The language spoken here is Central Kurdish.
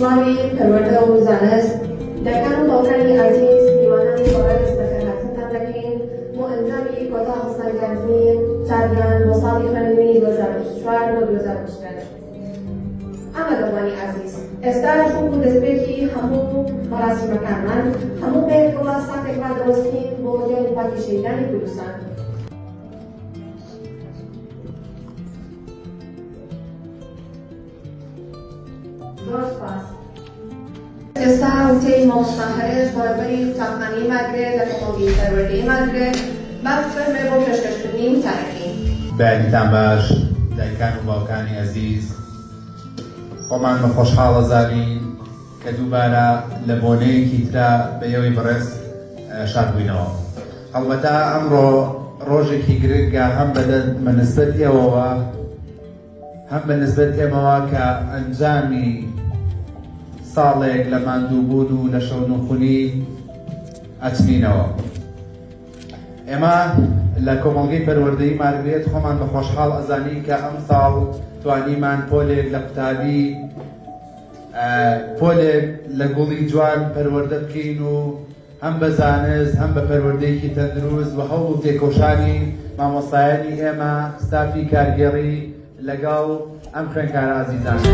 سڵاوی پەروەردە و زانست، دایکان و باوکانی ئازیز، میوانانی بەڕێز بەخێرهاتنتان دەکەین بۆ ئەنجامی کۆتا هەڵسەنگاندنی قوتابیان بۆ ساڵی خوێندنی 2024 بۆ 2025. ئامادەبووانی ئازیز، ئێستاش وەکو دەستپێکی هەموو مەراسیمەکانمان، هەموو بەیەکەوە ساتێک ڕادەوەستین بۆ گیانی پاکی شەهیدانی کوردستان. زۆر سوپاس. ئێستا وتەی مامۆستا هەرێز بەڕێوبەری قوتابخانەی ماگرێ لە کۆمەڵگەی پەروەردەی ماگرێ با بفەرموێ بۆ پێشکەشکردنی وتارەکەی. بەیانیتان باش دایکان و باوکانی ئەزیز، خۆمان بە خۆشحاڵ ئەزانین کە دووبارە لە بۆنەیەکی ترا بە ئێوەی بەڕێز شاد بووینەوە. هەڵبەتە ئەمڕۆ ڕۆژێکی گرنگە هەم بە نسبەت ئێوەوە هەم بە نسبەت ئێمەوە کە ئەنجامی ساڵێک لە ماندووبوون و لە شەونخونی ئەچنینەوە. ئێمە لە کۆمەڵگەی پەروەردەیی مارگرێت خۆمان بە خۆشحاڵ ئەزانین کە ئەمساڵ توانیمان پۆلێک لە قوتابی پۆلێک لە گوڵی جوان پەروەردە بکەین و هەم بە زانست هەم بە پەروەردەیەکی تەندروست و هەوڵ و تێکۆشانی مامۆستایانی ئێمە ستافی کارگێڕی لەگەڵ ئەم خوێندکارە ئازیزانە.